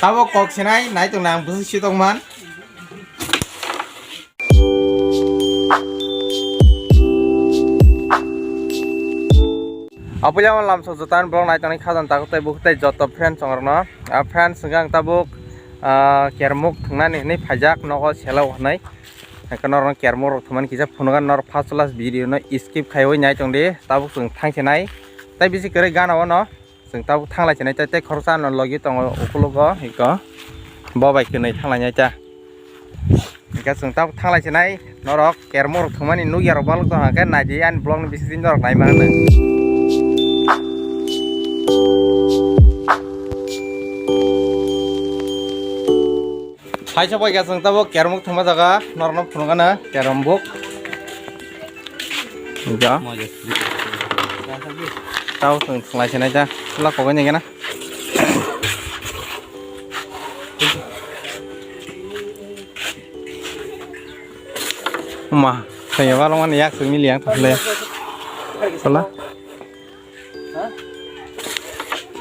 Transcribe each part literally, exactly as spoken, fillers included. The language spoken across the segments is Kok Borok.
Tabuk kok sinai, naitung nang bwswk si tongman. Apuila lamsok joto ani vlog naitongnai khajang takhuk tei bukhuk tei joto friends chongrokno. Ah, friends, hwnkhe ang tabuk, ah, kermuk thwngnani hwnwi phaijak nogo selo hwnwi. Hwnkhe norokno kermuk rok thwngmani kisa phunukha, norok first class video no skip khaiwi naitongdi. Tabuk chwng thangsinai tei bisi kwrwi gana o no. Chwng tabuk thanglai chinai tei, tei khoroksa no logi tongo ukulugo, iko bo bai kwnwi thanglai nai ta. Hwnkhe chwng tabuk thanglai chinai, norok kermuk rok thwngmani nukya rok balok tong hwnkhe naidi ani vlog ni bisingtwi norok nai mano. Hai sa bai ga chwng tabuk kermuk thwngma jaga norokno phunukgana kermuk. Ja. Tau chwng thwnglai sinai ta. Chwla kogwi ni gana. Ma, saya balong ani yak sini liang thale. Chwla.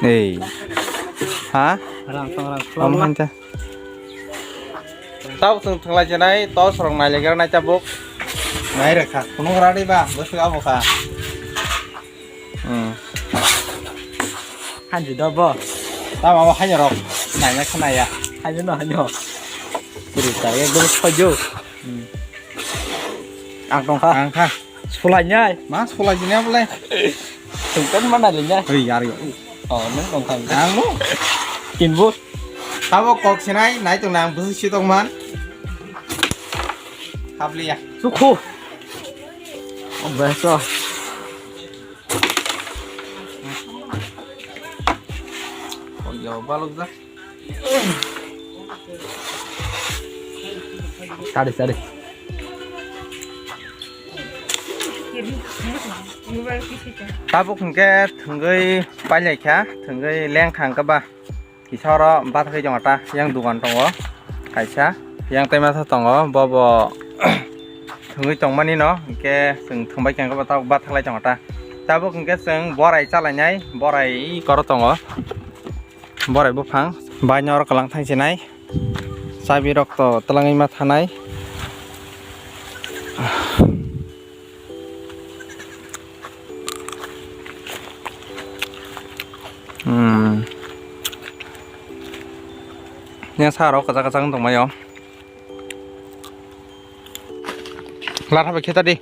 Ei. Ha? Rang tong rang. Om hancha. Tau chwng thwnglai chinai, tos rok nailegra nai tabuk. Nai rwkha, phunuk radi ba, bwswk abo kha. Hmm. Hanji do bo. Tamo abo haino rok, naina khna ya. Haino no haino. Kiri ta, ekdom khojo. Hmm. Ang tong kha. Ang kha. Sulai nai. Ma sulai jini abo le. Tungkan mana le nai. Hei, yar yo. Oh, nang tong kha. Ang mo. Kinbu. Tabuk kok sinai, naitung nang bwswk si tongman. Habliya. Sukhu. Oh, beso. Oh, yo, balok da. Sari, sari. Tabuk hwnkhe thwngwi pailai kha, thwngwi leng thang kha ba. Kisa oro bathai tongo ta, yang dugan tongo kaisa, yang tei masa tongo, bo bo thwngwi tongmani no, hwnkhe chwng thwngbai kha, hwnkhe bo tabuk bathaklai tongo ta. Tabuk hwnkhe chwng borai chalainai, borai koro tongo, borai buphang, baino oro kwlang thangsinai, chabi rok to twlangwi ma thanai. Hmm. Yang sa rok kwchak kwchak wng tongmai o. Latha bai khe ta di.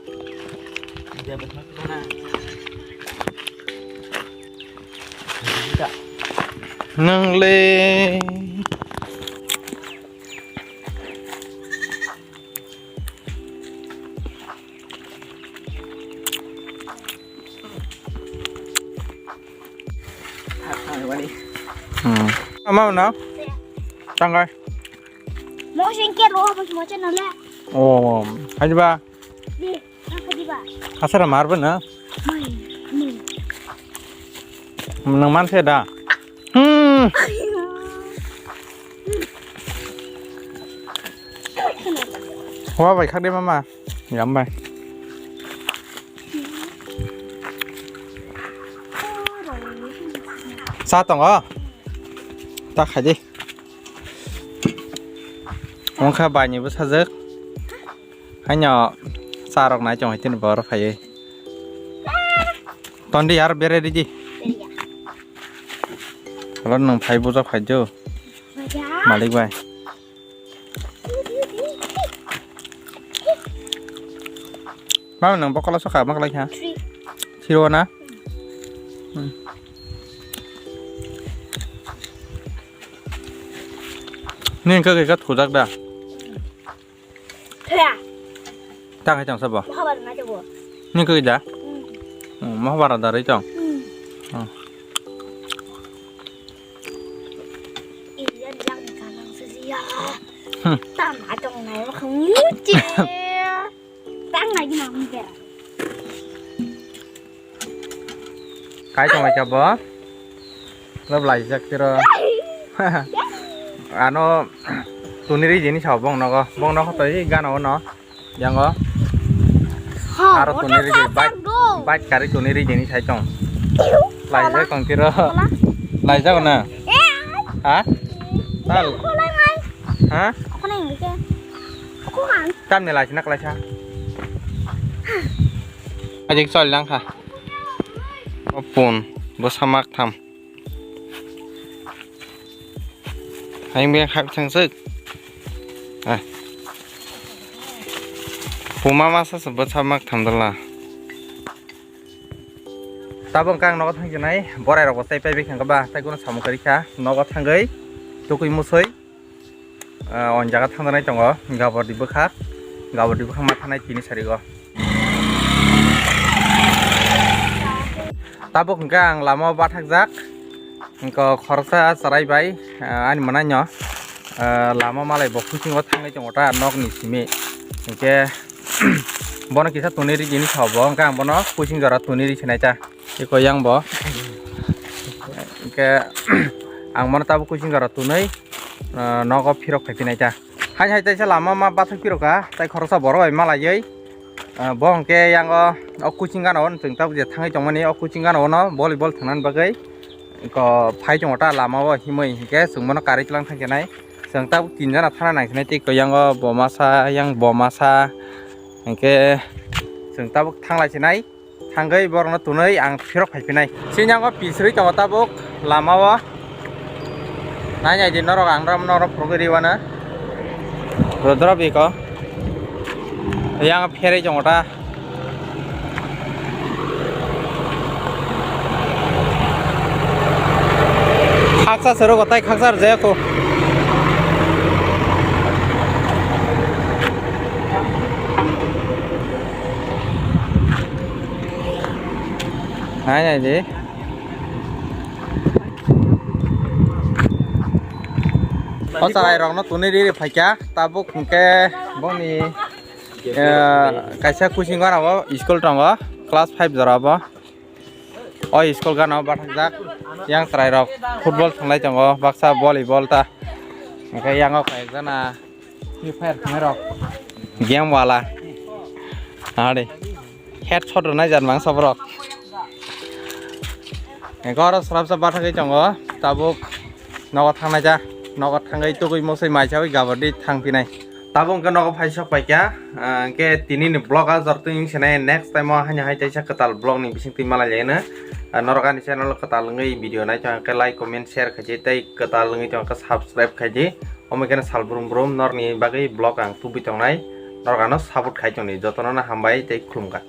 Nwng le. Hmm. Ama na? Tangkai. Mo sing ke ro bos mo channel le. Oh, hai ba. Di, apa di ba? Asara mar ba na? Mai, mai. Nang man se da. Hmm. Wa bai khak de mama. Yam bai. Sa tongo. Ta khai di. Wngkha bai ni bwsajwk. Haino cha rok nai tong hai tini bor phaiwi. Tondi yar bere ridi. Halo nwng phai bujak phai do. Malik bai. Mama nwng bokolo sokha maklai kha. Siro na. Hmm. Nini khe khe thujak da. Thaya. Tang hai tong sabo. Mahabharata na jabo. Nini khe da. Hmm. Hmm, Mahabharata da ri tong. Hmm. Hmm. Iya, yang kanang sih ya. Hmm. Tang hai tong nai khang muci. Tang lagi nang bera. Kai tong lai kha bo. Lo blaijak tiro. Ano tuni ri jini sao bong nogo. Bong nogo toi gana ono. Yango. Aro tuni ri bike, bike kari tuni ri jini sai tong. Laijak tong tiro. Laijak na. Ha? Tal. Okolai mai. Ha? Okolai mai ke. Okokan. Tam ne lai sina kalai sa. Ajik chol lang kha. Opun, bo samak tham. Hayung beng khap thang sik. Ah. Puma masa se bo samak tham dala. Tabuk ang nogo thang jinai, borai rok bo chai pai bikha ba, tai kuno samung kari kha, nogo thangwi, tukui musui, ah, on jaga thang nai tongo, gabor di bwkha, gabor di bwkha ma thanai tini sarigo. Tabuk hwnkhe ang lama o bathakjak, hwnkhe khoroksa chwrai bai, ah, ani mwnai no, ah, lama malai bo kuching o thangwi tongo ta nok ni simi, hwnkhe bono kisa tuni ri jini sao bo, hwnkhe ang bono kuching jora tuni ri sinai ta. Eko yang bo. Hingke ang mano tabuk kuching garo tunui, ah, nogo phirok phai phinai ta. Hai hai taisa lama ma bathak phirok ka, tai khoroksa borok bai malaioi. Ah, bo hingke yang o, o kuching gana o chwng tabuk je thangwi tongmani o kuching gana o no volleyball thwngna bagwi. Ko phai tongo ta lama o himwi hingke chwng bono karwi tlang thang khe nai. Chwng tabuk tin jona thana nang khe nai tei ko yang o bo masa, yang bo masa. Hingke chwng tabuk thanglai se nai. Thangwi borokno tunui ang phirok phai phinai. Sini ang o pisrwi tongo tabuk lama o. Nai nai di norok ang ram norok phurugwi riwana. Rodro biko. Yang pherwi tongo ta. Khaksa se rogo tai khaksa rwjaya kho. Nai nai di. O chwrai rokno tuni riri phaikha tabuk hwnkhe boni, eh, kaisa coaching gana bo school tongo class five jora bo. O school gana o bathakjak yang chwrai rok football thwnglai tongo baksa volleyball ta. Hwnkhe yang o kayakjana Free Fire thwngnai rok. Game wala. Ari. Headshot rwnai jar mangsa borok. Eko oro swrapsa bathagwi tongo. Tabuk nogo thangnai ja. Nogo thangwi tugwi mosoi maisawi gabodi thangphinai. Tabuk hwnkhe nogo phai sok paikha. Ah, hwnkhe tini ni vlog a jor twi wngse nai next time o haino hai teisa kwtal vlog ni bising twi malai laino. Ah, norok ani channel o kwtal wngwi video nai tong khe like, comment, share khaidi tei kwtal wngwi tong khe subscribe khaidi. Omo khe sal brum brum norni bagwi vlog ang tubui tongnai, norok ano support khai tongdi, jotono no hambai tei khulumkha.